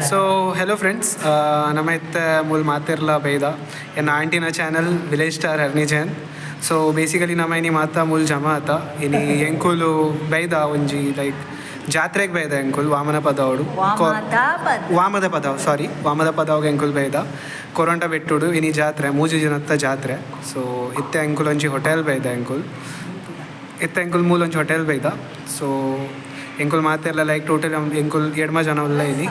ಸೊ hello friends, ನಮ್ಮ ಇತ್ತೆ ಮೂಲು ಮಾತೆರ್ಲ ಬೈದ ಎನ್ನ ಆಂಟಿನ ಚಾನಲ್ ವಿಲೇಜ್ ಸ್ಟಾರ್ ಹರ್ನಿ ಜೈನ್. ಸೊ ಬೇಸಿಕಲಿ ನಮ್ಮ ಇನಿ ಮಾತ ಮೂಲು ಜಮಾ ಆತ. ಇನಿ ಎಂಕುಲು ಬೈದ ಒಂಜಿ ಲೈಕ್ ಜಾತ್ರೆಗೆ ಬೈದ ಎಂಕುಲು ವಾಮನ ಪದವಡು. ವಾಮದ ಪದ. ವಾಮದ ಪದವು, ಸಾರಿ, ವಾಮದ ಪದವು ಎಂಕುಲು ಬೈದ. ಕೊರಂಟ ಬೆಟ್ಟುಡು ಇನಿ ಜಾತ್ರೆ, 3 ದಿನತ್ತ ಜಾತ್ರೆ. ಸೊ ಇತ್ತೆ ಎಂಕುಲು ಒಂಜಿ ಹೋಟೆಲ್ ಬೈದ. ಎಂಕುಲು ಇತ್ತೆ ಎಂಕುಲು ಮೂಲು ಒಂಜಿ ಹೋಟೆಲ್ ಬೈದ. ಸೊ ಎಂಕುಲು ಮಾತೆರ್ಲ ಲೈಕ್ ಟೋಟಲ್ ಎಂಕುಲು ಎಡ್ಮ ಜನ ಉಲ್ಲ ಇನಿ.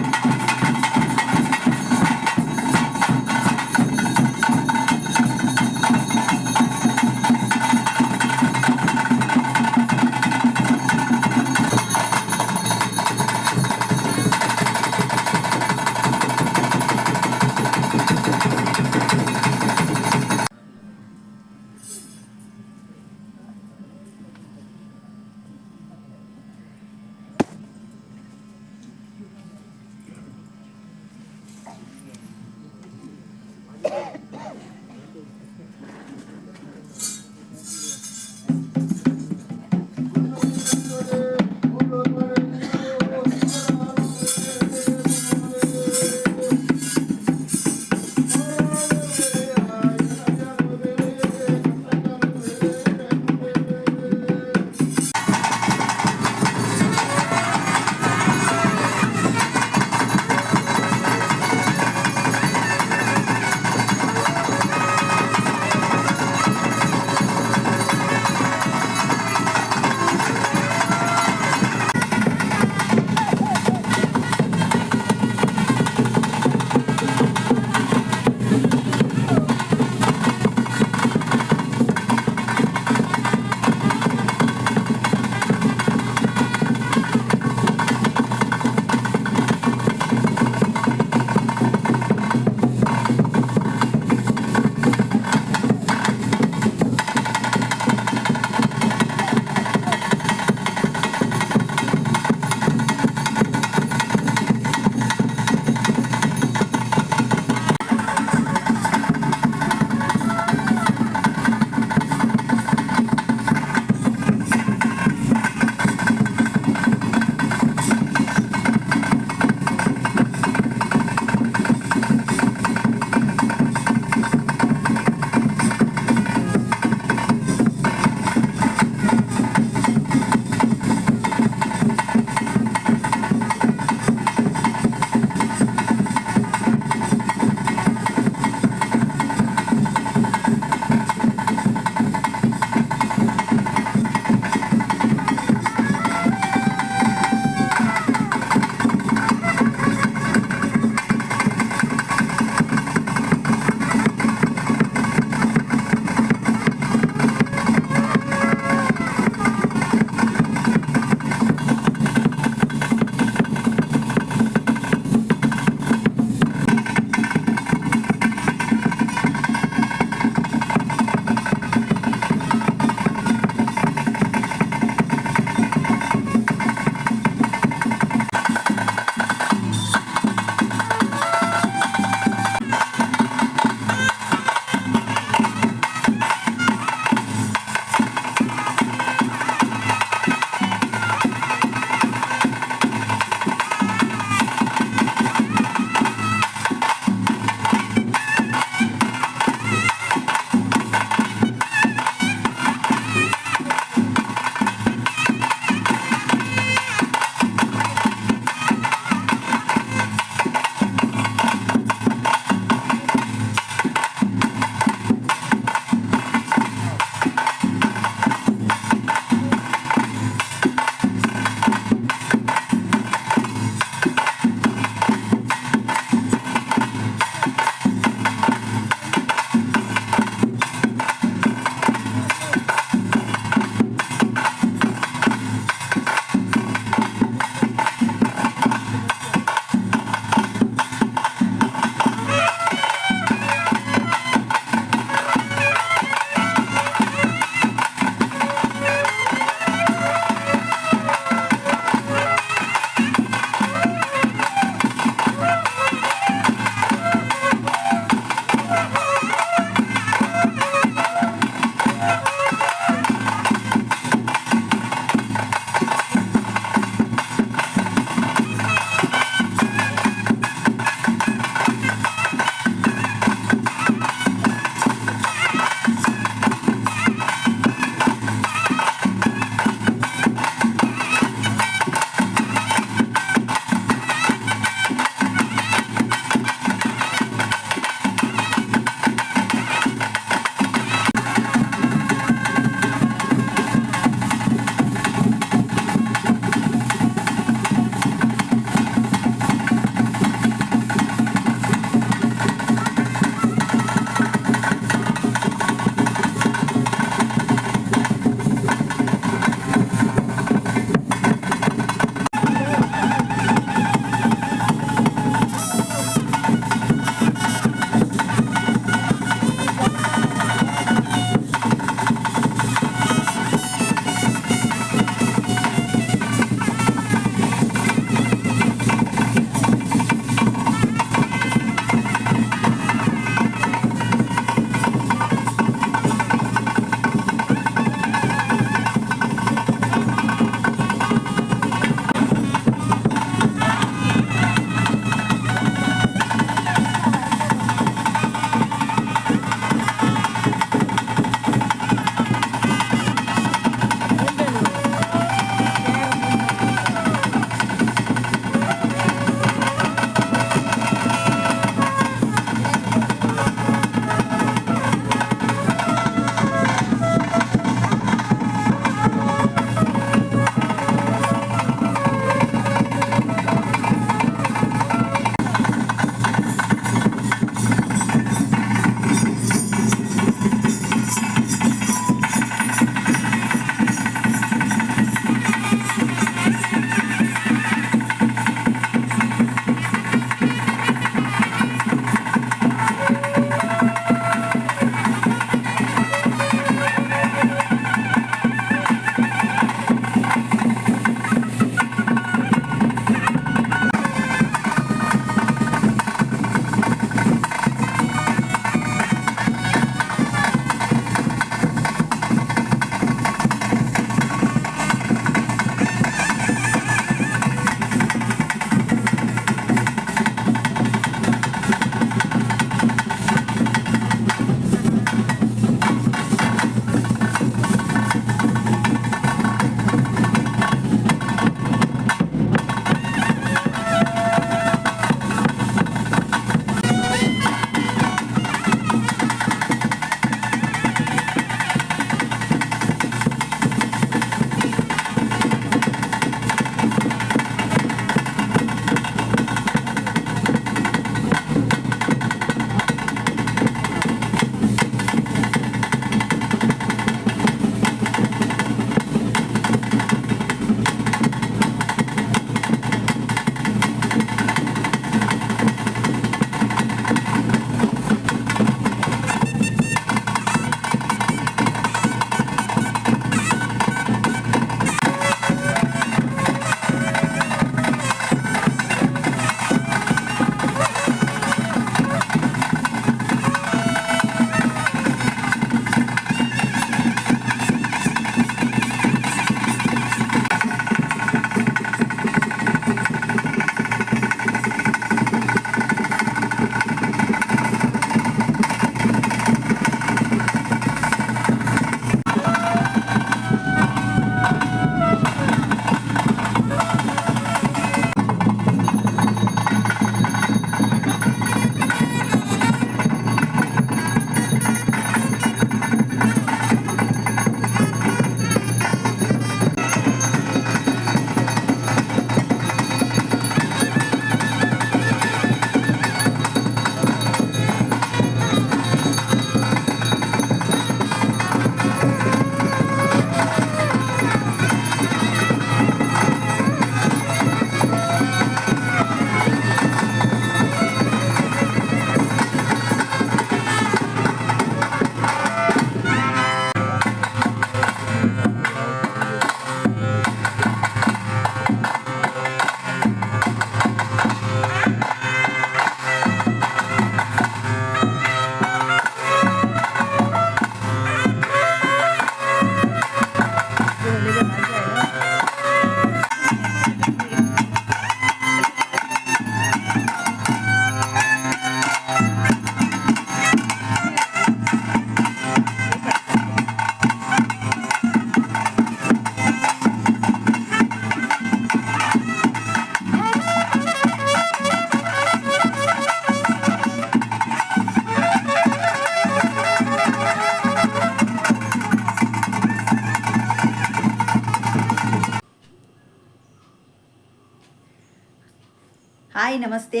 Hi ನಮಸ್ತೆ.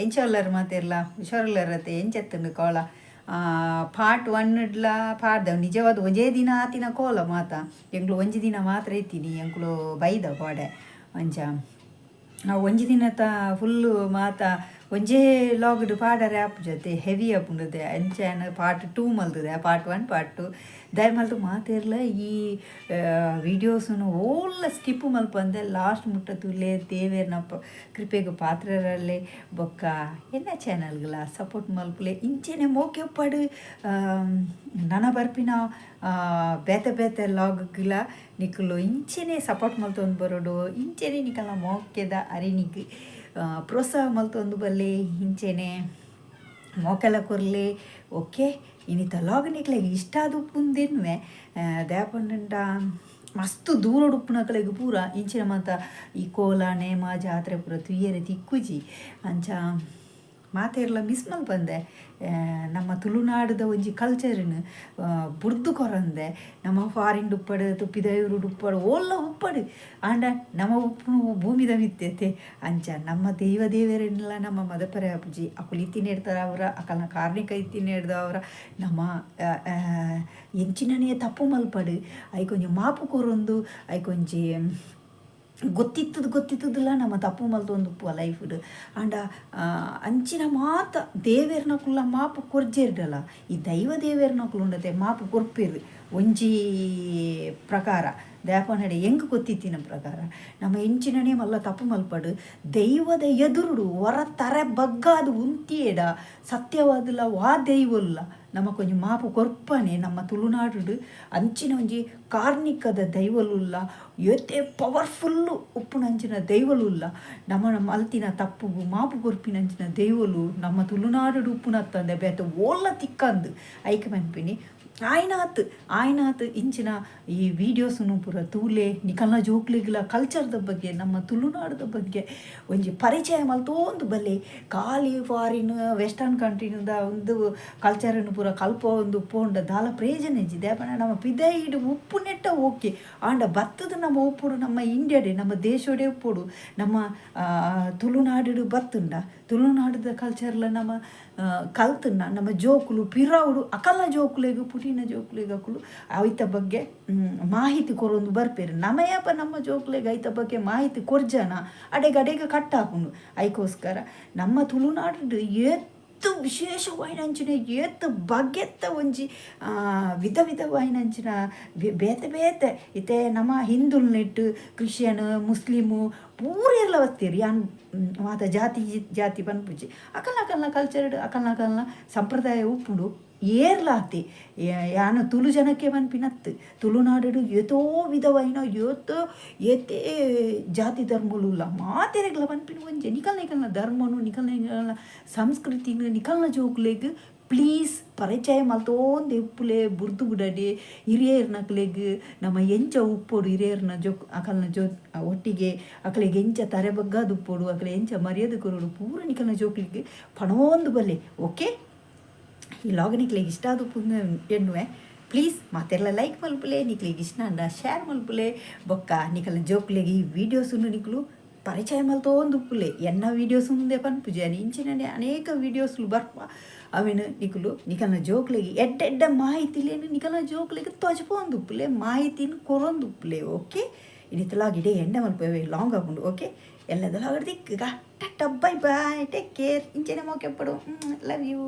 ಎಂಚೊಲ್ಲರ್ ಮಾತೆರ್ಲ ಹುಷಾರುಲ್ಲರತೆ ಎಂಚೆತ್ತುಂಡು ಕೋಲ ಪಾರ್ಟ್ ಒನ್ ಇಡ್ಲ ಪಾಡ್ದ ನಿಜವಾದ ಒಂಜೇ ದಿನ ಆತಿನ ಕೋಲ ಮಾತ ಎಂಕ್ಲು ಒಂಜಿ ದಿನ ಮಾತ್ರ ಇತ್ತೀನಿ ಎಂಕ್ಲು ಬೈದ ಕೋಡೆ ಅಂಚ ನಾವು ಒಂಜಿ ದಿನತ ಫುಲ್ಲು ಮಾತ ಒಂಜೇ ಲಾಗ್ಡ್ ಪಾಡರೆ ಆಪು ಜೊತೆ ಹೆವಿ ಆಪುಂಡುದೆ ಅಂಚೆನ ಪಾರ್ಟ್ ಟೂ ಮಲ್ತದೆ ಪಾರ್ಟ್ ಒನ್ ಪಾರ್ಟ್ ಟೂ ದಯ ಮಲ್ತು ಮಾತೆರ್ಲ ಈ ವೀಡಿಯೋಸನ್ನು ಓಲ್ಲ ಸ್ಕಿಪ್ ಮಲ್ಪಂದೆ ಲಾಸ್ಟ್ ಮುಟ್ಟ ತುಲೆ ದೇವೇರ್ನ ಕೃಪೆಗೆ ಪಾತ್ರರಲ್ಲೇ ಬೊಕ್ಕ ಎನ್ನ ಚಾನಲ್ಗಳ ಸಪೋರ್ಟ್ ಮಲ್ಪುಲೆ ಇಂಚೆನೆ ಮೋಕೆಪ್ಪಡು ನನ ಬರ್ಪಿನ ಬೇತೆ ಬೇತೆ ಲಾಗ್ಲ ನಿಕುಲು ಇಂಚೆನೆ ಸಪೋರ್ಟ್ ಮಲ್ತೊಂದು ಬರೋಡು ಇಂಚೆನೆ ನಿಕಲ್ನ ಮೋಕೆದ ಅರಿನಿಗ್ ಪ್ರೋತ್ಸಾಹ ಮಲ್ತೊಂದು ಬಲ್ಲೆ ಇಂಚೆನೆ ಮೋಕೆಲ ಕೊರ್ಲೆ. ಓಕೆ ಇನಿತ ಲಾಗ್ ನಿಕ್ಲೆಗ್ ಇಷ್ಟ ಆದ್ ಉಪ್ಪುಂದೆನ್ನುವೆ ದಾಯೆಪಂಡ ಮಸ್ತ್ ದೂರಡ್ ಉಪ್ಪುನಕಲೆಗ್ ಪೂರ ಇಂಚಿನ ಮಾತ ಈ ಕೋಲ ನೇಮ ಜಾತ್ರೆ ಪೂರ ತೂಯೆರೆ ತಿಕ್ಕುಜಿ ಅಂಚ ಮಾತೆರ್ಲ ಮಿಸ್ ಮಲ್ಪಂದೆ ನಮ್ಮ ತುಳುನಾಡುದ ಒಂಜಿ ಕಲ್ಚರ್ನ್ ಬುಡ್ದು ಕೊರಂದೆ ನಮ್ಮ ಫಾರಿನ್ ಉಪ್ಪಡ್ ಪಿದಯೂರುಡು ಉಪ್ಪಡ್ ಓಲ್ಲ ಉಪ್ಪಡ್ ಆಂಡ ನಮ್ಮ ಉಪ್ಪು ಭೂಮಿದ ಮಿತ್ತೈತೆ ಅಂಚ ನಮ್ಮ ದೈವ ದೇವೆರೆನ್ಲ ನಮ್ಮ ಮದಪರೆ ಆಪುಜಿ ಅಕುಲು ಇತ್ತಿನ ಅವರ ಅಕಲ್ನ ಕಾರ್ಣಿಕ ಇತ್ತಿನ ಅವರ ನಮ್ಮ ಎಂಚಿನನೇ ತಪ್ಪು ಮಲ್ಪಡ್ ಐಕೊಂಜಿ ಮಾಪು ಕೊರೊಂದು ಐಕೊಂಜಿ ಗೊತ್ತಿತ್ತದ ಗೊತ್ತಿತ್ತದಿಲ್ಲ ನಮ್ಮ ತಪ್ಪು ಮಲ್ತೊಂದು ಉಪ್ಪು ಲೈಫ್ಡ್ ಆಂಡ ಅಂಚಿನ ಮಾತ ದೇವೆರ್ನಕುಲ್ಲ ಮಾಪು ಕೊರ್ಜೆರ್ಡಲ ಈ ದೈವ ದೇವೆರ್ನಕುಲು ಉಂಡತೆ ಮಾಪು ಕೊರ್ಪೆರ್ ಒಂಜಿ ಪ್ರಕಾರ ದಾಯಪನಡೆ ಎಂಕ್ ಗೊತ್ತಿತ್ತಿನ ಪ್ರಕಾರ ನಮ್ಮ ಎಂಚಿನನೇ ಮಲ್ಲ ತಪ್ಪು ಮಲ್ಪಡು ದೈವದ ಎದುರುಡು ಹೊರ ತರೆ ಬಗ್ಗಾದ ಉಂತಿಯೇಡ ಸತ್ಯವಾದಲ ವಾ ದೈವಲ್ಲ ನಮ್ಮ ಕೊಂಚ ಮಾಪು ಕೊರ್ಪನೆ ನಮ್ಮ ತುಳುನಾಡು ಅಂಚಿನ ಒಂಜಿ ಕಾರ್ಣಿಕದ ದೈವಲುಲ್ಲ ಏತೆ ಪವರ್ಫುಲ್ಲು ಉಪ್ಪುನಂಚಿನ ದೈವಲುಲ್ಲ ನಮ್ಮ ಮಲ್ತಿನ ತಪ್ಪುಗು ಮಾಪು ಕೊರ್ಪಿನಂಚಿನ ದೈವಲು ನಮ್ಮ ತುಳುನಾಡು ಉಪ್ಪುನತ್ತಂದೆ ಬೇತೆ ಓಲ್ಲ ತಿಕ್ಕಂದು ಐಕೆ ಮನ್ಪಿನಿ ಆಯ್ನಾತ್ ಆಯ್ನಾತ್ ಇಂಚಿನ ಈ ವೀಡಿಯೋಸ್ನು ಪೂರ ತೂಲೆ ನಿಕಲ್ನ ಜೋಕ್ಲಿಗ್ಲ ಕಲ್ಚರ್ದ ಬಗ್ಗೆ ನಮ್ಮ ತುಳುನಾಡದ ಬಗ್ಗೆ ಒಂಜಿ ಪರಿಚಯ ಮಲ್ತೋಂದು ಬಲ್ಲೆ ಖಾಲಿ ಫಾರಿನ್ ವೆಸ್ಟರ್ನ್ ಕಂಟ್ರಿನಿಂದ ಒಂದು ಕಲ್ಚರನ್ನು ಪೂರ ಕಲ್ಪ ಒಂದು ಪೋಂಡ ದಾಲ ಪ್ರಯೋಜನ ಇಜ್ಜಿ ದಾಯೆಪಂಡ ನಮ್ಮ ಪಿದಯಿಡ್ ಉಪ್ಪು ನೆಟ್ಟ ಓಕೆ ಆಂಡ ಬತ್ತದ ನಮ್ಮ ಉಪ್ಪುಡು ನಮ್ಮ ಇಂಡಿಯಾಡೆ ನಮ್ಮ ದೇಶೋಡೆ ಉಪ್ಪುಡು ನಮ್ಮ ತುಳುನಾಡು ಬತ್ತುಂಡ ತುಳುನಾಡದ ಕಲ್ಚರ್ಲ ನಮ್ಮ ಕಲ್ತುಂಡ ನಮ್ಮ ಜೋಕುಲು ಪಿರಾವುಡು ಅಕಲ್ನ ಜೋಕುಲೆಗ್ ಪುಟಿನ ಜೋಕುಲೆಗ್ ಅಕುಲು ಐತ ಬಗ್ಗೆ ಮಾಹಿತಿ ಕೊರೊಂದು ಬರ್ಪೇರು ನಮಯಪ್ಪ ನಮ್ಮ ಜೋಕುಲೆಗ್ ಐತ ಬಗ್ಗೆ ಮಾಹಿತಿ ಕೊರ್ಜನ ಅಡೆಗೆ ಅಡೆಗೆ ಕಟ್ಟಾಪುಂಡು ಐಕೋಸ್ಕರ ನಮ್ಮ ತುಳುನಾಡು ಏತ್ ವಿಶೇಷವಾಯಿನಂಚಿನ ಏತ್ ಬಗೆತ್ತ ಒಂಜಿ ವಿಧ ವಿಧವಾಯಿನಂಚಿನ ಬೇತೆ ಬೇತೆ ಇತ್ತೆ ನಮ್ಮ ಹಿಂದುಲ್ನೆಟ್ ಕ್ರಿಶ್ಚಿಯನ್ ಮುಸ್ಲಿಮು ಪೂರೆರ್ಲ ಬತ್ತೆರ್ ಯಾನ್ ಮಾತ ಜಾತಿ ಜಾತಿ ಪನ್ಪುಜಿ ಅಕಲ್ನ ಅಕಲ್ನ ಕಲ್ಚರ್ಡ್ ಅಕಲ್ನ ಅಕಲ್ನ ಸಂಪ್ರದಾಯ ಉಪ್ಪುಂಡು ಏರ್ಲಾತಿ ಯಾನ್ ತುಳು ಜನಕ್ಕೆ ಪನ್ಪಿನತ್ ತುಳುನಾಡು ಏತೋ ವಿಧವಾಯಿನ ಏತೋ ಏತೇ ಜಾತಿ ಧರ್ಮಲು ಮಾತೆರೆಗ್ಲ ಪನ್ಪಿನ ಒಂಜಿ ನಿಕಲ್ನ ನಿಕಲ್ನ ಧರ್ಮನು ನಿಕಲ್ನ ನಿಕಲ್ನ ಸಂಸ್ಕೃತಿನ ನಿಕಲ್ನ ಜೋಕುಲೆಗ್ ಪ್ಲೀಸ್ ಪರಿಚಯ ಮಲ್ತೋಂದು ಉಪ್ಪುಲೆ ಬುರ್ದು ಬುಡಡಿ ಹಿರಿಯರ್ನಕ್ಲೆಗ್ ನಮ್ಮ ಎಂಚ ಉಪ್ಪೊಡು ಹಿರಿಯರ್ನ ಜೋಕ್ ಅಕಲ್ನ ಜೋ ಒಟ್ಟಿಗೆ ಅಕಲೆಗ್ ಎಂಚ ತರೆ ಬಗ್ಗಾದ್ ಉಪ್ಪೊಡು ಅಕಲೆ ಎಂಚ ಮರ್ಯಾದೆ ಕೊರೊಡು ಪೂರ ನಿಕಲ್ನ ಜೋಕ್ಲೆಗ್ ಪಣೋಂದು ಬಲ್ಲೆ. ಓಕೆ ಈ ಲಾಗ್ ನಿಕ್ಲೆಗ್ ಇಷ್ಟ ಆದ್ ಉಪ್ಪುಂದು ಎನ್ನುವೆ ಪ್ಲೀಸ್ ಮಾತೆರ್ಲ ಲೈಕ್ ಮಲ್ಪುಲೆ ನಿಕ್ಲೆಗ್ ಇಷ್ಟ ಆಂಡ ಶೇರ್ ಮಲ್ಪುಲೆ ಬೊಕ್ಕ ನಿಕಲ್ನ ಜೋಕ್ಲೆಗ್ ಈ ವೀಡಿಯೋಸುನು ನಿಕ್ಲು ಪರಿಚಯ ಮಲ್ತೋಂದು ಉಪ್ಪುಲೆ ಎನ್ನ ವೀಡಿಯೋಸ್ ಉಂದೆ ಪನ್ಪುಜಿ ಇಂಚಿನನೆ ಅನೇಕ ವೀಡಿಯೋಸ್ಲು ಬರ್ಪ ಅವೆನ್ ನಿಕುಲು ನಿಕಲ್ನ ಜೋಕ್ಲೆಗ್ ಎಡ್ಡೆ ಎಡ್ಡೆ ಮಾಹಿತಿಲೇನು ನಿಕಲ್ನ ಜೋಕ್ಲೆಗ್ ತೋಜಪೋಂದು ಉಪ್ಪುಲೆ ಮಾಹಿತಿನ ಕೊರೊಂದು ಉಪ್ಪುಲೆ. ಓಕೆ ಇನಿತ ಲಾಗ್ ಇಡೀ ಎಣ್ಣೆ ಮಲ್ಪುವೆ ಲಾಂಗ್ ಆಪುಂಡು. ಓಕೆ ಎಲ್ಲದಲ ದಿಕ್ಕುಗ tata bye bye take care ಇಂಚೆನೆ ಮೋಕೆಪ್ಪಡು love you.